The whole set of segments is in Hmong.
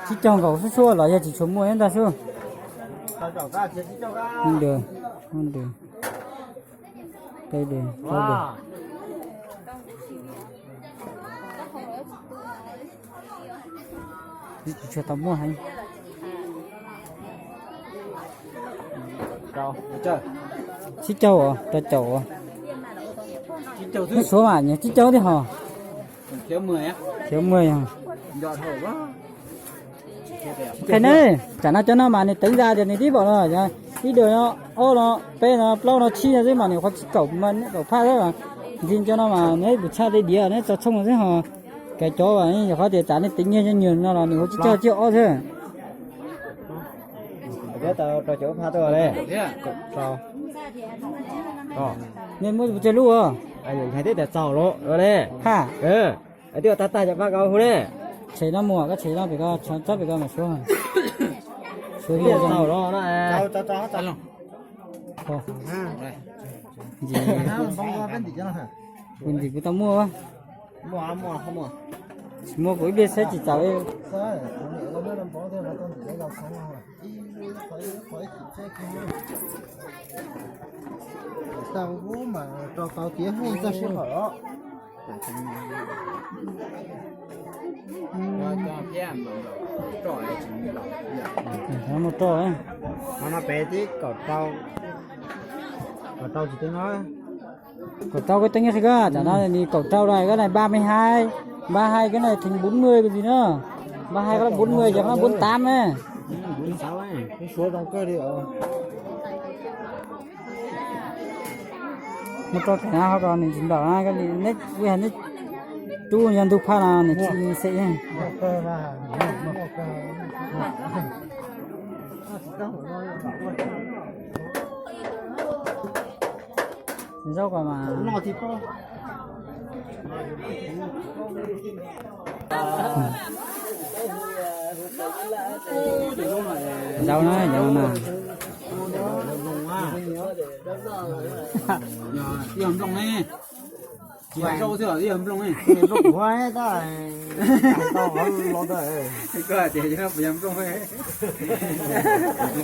Tsib caug nkaus xwb xwb los yog tsis tshua muaj ntag xwb. Ntws, ntws, peb ntws, plaub ntws. Tsis tshua tau muaj heev. Tsib caug os, rau caum os. Hnub suav mas nyias tsib caug thiab hos. Khiav mus yog. Qhia ne, tsam no cov no mas nws teev zaj tias nws tib npaum no, ib dua no, ob no, peb no, plaub no, tsib no xwb mas nws qhuav tsis kaum, kaum phaj xwb. Ntxim cov no mas neb pum tshaj tej diav neb txog tshooj xwb hos. Kav cov yog qhov tias tsam nej teev nyiaj coj nyuag no los nws qhuav tsis coj tsib ob xwb. Rau caum phaj tuaj ne. Nej muab pes tsawg lub? Ntshai twb tias txaus lawm no ne. Phaj. Twb tag tag cov phaj ko hu ne. Tshem no mus, koj tshem no pem ko, txhob pem ko mas suav. Suav li txaus lawm no. Kuv ntim kuv tau muaj. Tsis muaj kuv ib pliag saib tsis txaus. Tau ub mas rau tau tiav hwj txog sij hawm os. Muaj roj. Qhov no pem tib kaum rau, kaum rau tsis teev no. Kaum rau koj teev qhia koj, tam no nws kaum rau lawm, koj na ba mươi hai, ba hai, koj na theev bốn mươi cái gì nữa, ba hai koj bốn mươi, giờ koj bốn tám ne. Suav zoo kawg li os. Muab rau tam no ho ko nws tsis npaum na, neb, neb rub yog ntug phaj no nws tsis xim. Zaub ko mas. Zaub na, zaub na. Ib yog nplooj ne. Tsis yog zaub xwb os, ib yog nplooj ne. Nplooj kuv tab, tau los ntawd. Koj hais tias yog puas yog nplooj,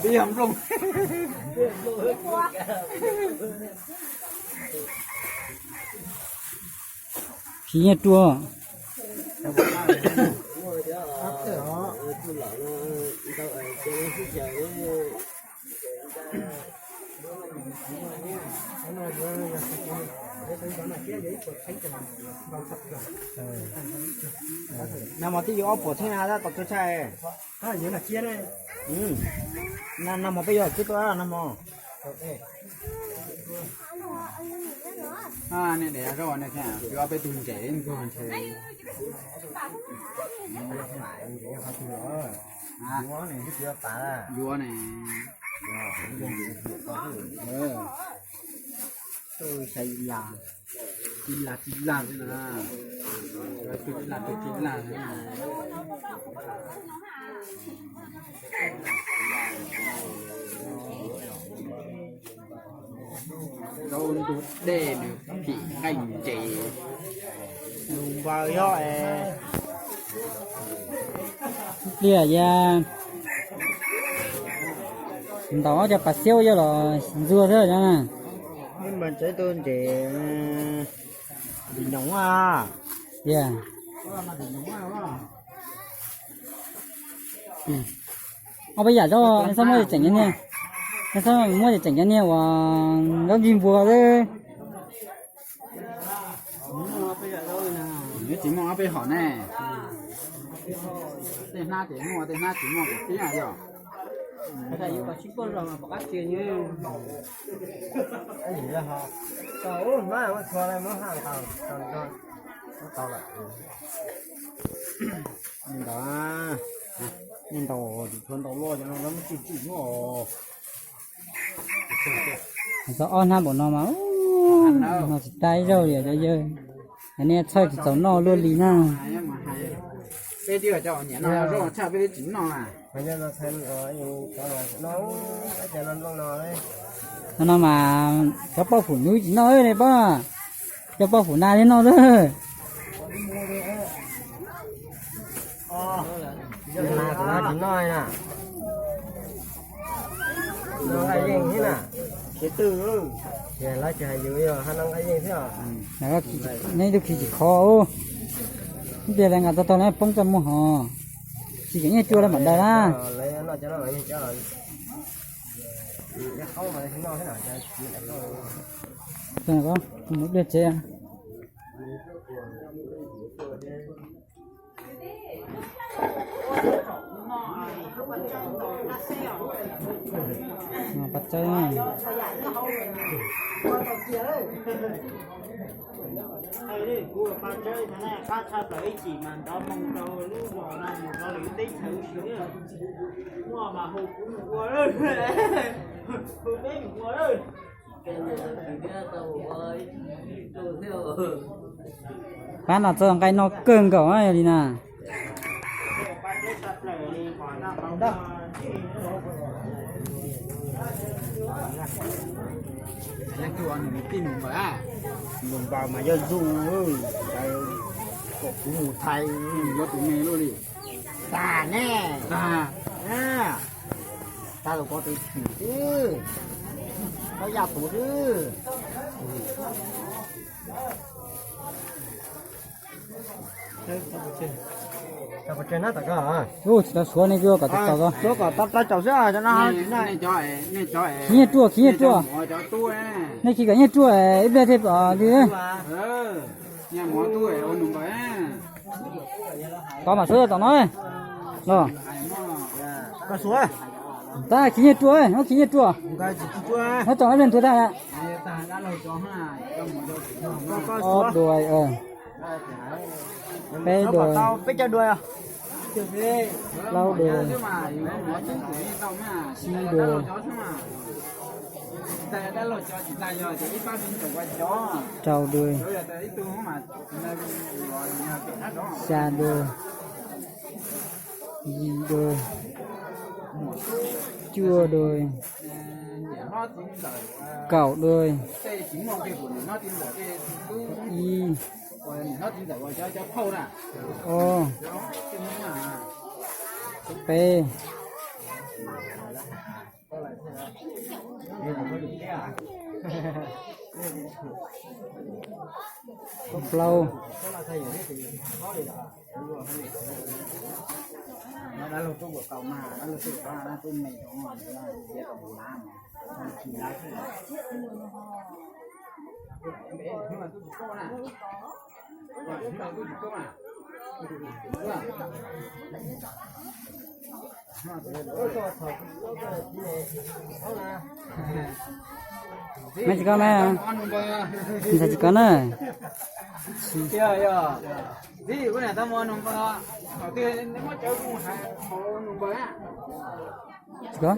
twb yog nplooj. Tsis nyiaj rua. Nag hmo twb yuav ob puas thiab, tab tom tuaj tshaj. Nag hmo peb yuav tib tuaj nag hmo. Nej dev zaub ne, yuav peb tug ntses ntxuag ntshe. Yuav ne. Xyov ib las, ib las ib las xwb na. Ib las ib las. Zaub ntug dej nws phim nqaij ntses. Nus npaws yog es. Pliag ya. Ntaus ob cov pas xiaub yog los ntxuag xwb na. Nws mas tsev tu ntses. Ntses nyoos a. Ya. Ob peb yam zaub nej txhob muab tseem cov niag, nej txhob muab tseem cov niag uas zaub ntsig npua xwb. Nws tsis muaj ob peb hom ne. Tej hnab ces muaj, tej hnab tsis muaj kuv tib yog. Ntawd, nej ntaus tsis tshua ntaus luaj cov no lawv muab tsuj tsuj nyob os. Txog ob hnab npaum no mas no tsis tag ib zaug li cov yawg. Nej txhawj tsis txaus noj luaj li na. Peb twb cov nyiam noj zaub tshaj peb twb tsis noj na. No no mas cov poj phuv nyuj tsis noj ne pab, cov poj phuv nas thiaj noj xwb. Tsis noj na. Noj nqaij yeej thiab na. Ces lawv tsis hais yus yog ho noj nqaij yeej thiab os. Nej ib tug khi tsis khov. Ib pliag lawv nqa tau tau lawv poob txoj muag hos. Tsis kev nyiaj ruaj lawv mam daig na. Mus ib pliag tsev. Paj tsawb. Kuv paj tsawb qab tshaj plaws ib chim mas nrov moo rau lub zos no mus rau lwm teb chaws ua si. Muaj mas hu kuv mus ua, hu peb mus ua. Pab no txog nqaij noj kawg nkaus yog li na. Nws tij mus npawm, mus npawm mas yog zoo, kom kuv mus thaiv yuav tus me luaj li. Tag ne, tag, tag los kov tus twm xwb, koj yaj tuv xwb. Ub, tsis tau suav nej kuj kom tau tau. Suav kom tau tau caum xwb. Khiv nyiaj ruaj, khiv nyiaj ruaj. Nej khi kom nyiaj ruaj ib pliag thiaj pom li. Tod mam suav tom no los. Tab khiv nyiaj ruaj, muab khiv nyiaj ruaj. Muab tom ib pliag ntuag tag. Ob dua, peb dua, plaub dua, tsib dua, rau dua, xya dua, yim dua, cuaj dua, kaum dua, ib, ob, peb, plaub. Maiv tsis koj na, ntxhais tsis koj na. Tsis koj.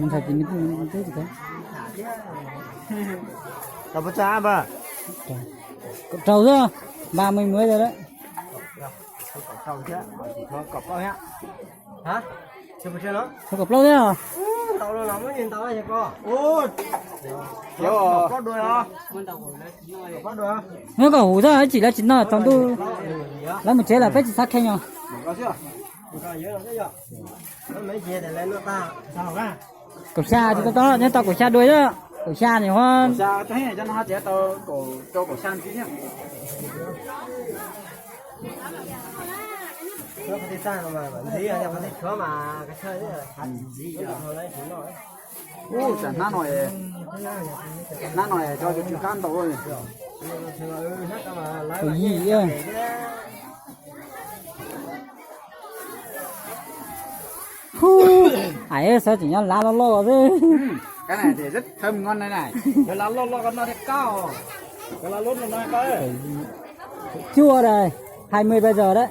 Ntxhais tsis, tsis koj. Tau pab tsa ab. Kaum rau xwb, ba mươi mới rồi đấy. Kaum plaub thiab. Nyob kom huv xwb, ib chim lawv tsis noj tsaus ntuj, lawv mus tsev lawm peb tsis xav kheej os. Kaum xya tsis tau, nyob tau kaum xya dua xwb, kaum xya nim huab. Ub, tsam hnab no, hnab no cov tsw tsw qab ntau li. Kaum yim. Hu, ais xav tseem nyob lav loj loj xwb. Cov lav loj loj ko noj thiaj qab os. Cov lav lub no noj qab. Cuaj days, hai mươi bây giờ đấy.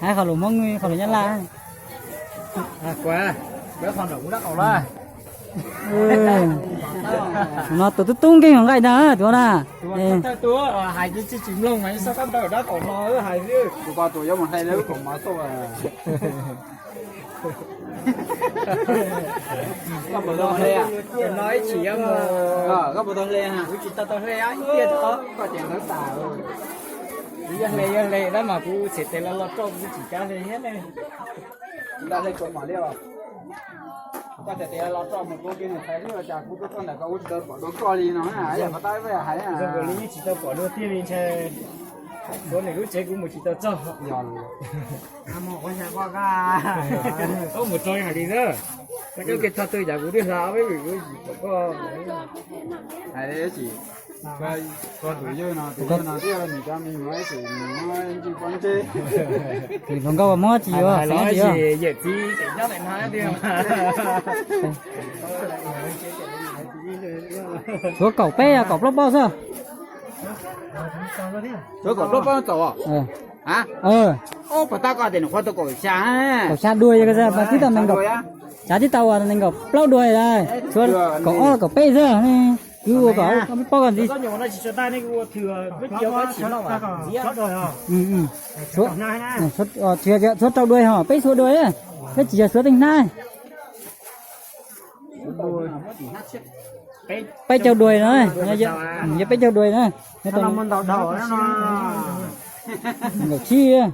Hais qhov lus Hmoob, qhov lus Nyab Laj. Kuv, kuv qhov nram kuv dab qaum lawm. No tus tub tub nkeeg nqaij ntag tus na. Tus hais tsis tsis mloog mas xav kab ntawd dab tom no hais xwb. Tus poj tus yuav mus hlais lawv kaum mov xwb. Koj puas tau hle? No ib tsis yuav mus. Koj puas tau hle? Kuv tsis tau tau hle ib tiag tod. Koj ces ntawd tas. Kuv yuav hle yuav hle tab mas kuv txhais tes los los rau kuv tsis kav hle thiab ne. Kuv lam hle tau mom li os. Koj txhais tes los rau mus kuv kiag nws txhais hlwb ua cas kuv tuaj txog ntawm ko kuv tsis tau pom dua koj li no na, yog pov tab hais na. Zoo nkaus li yeej tsis tau pom dua tiag li ntshai. Tuav nws lub tsev kuv mus tsis tau txog. Yog. Ub mus tso hais li na. Koj cov kev txog twg cas kuv twb hla ob peb vim kuv tsis pom koj. Hais li tsis, koj tus yawg no tus yawg no twb nws cov me nyuam ib txwm nws muab ntsej pob ntseg. Hluas nkauj muab tsis yuav, xeev tsis yuav. Yawm txiv tseem nyob ntawm no tiag. Tshuav kaum peb kaum plaub paub xwb. Tshuav kaum plaub paub txaus. Ub, puas tab koj tias nws qhuav tau kaum xya. Kaum xya dua yog mas tib tau nees nkaum, xav tib tau uas nees nkaum plaub dua, tshuav kaum ob kaum peb xwb. Kwv ua kom paub koj ntxiv. Tshuav rau dua ho, peb xuav dua, peb tsis yog xuav tej hnab. Peb caug dua no, yog peb caug dua na. Nkaum tsib.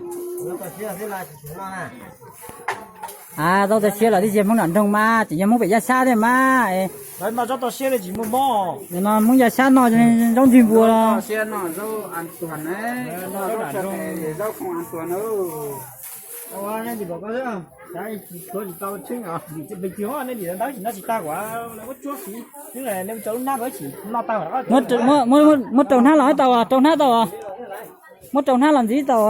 A, tau tau siab los tib si Hmoob nram nroog mas tseem yog Hmoob pem yaj sab thiab mas. No Hmoob yaj sab no zaub ntxwg npua los. Muab rau hnab los tau, rau hnab tau. Muab rau hnab los ntxiv tau.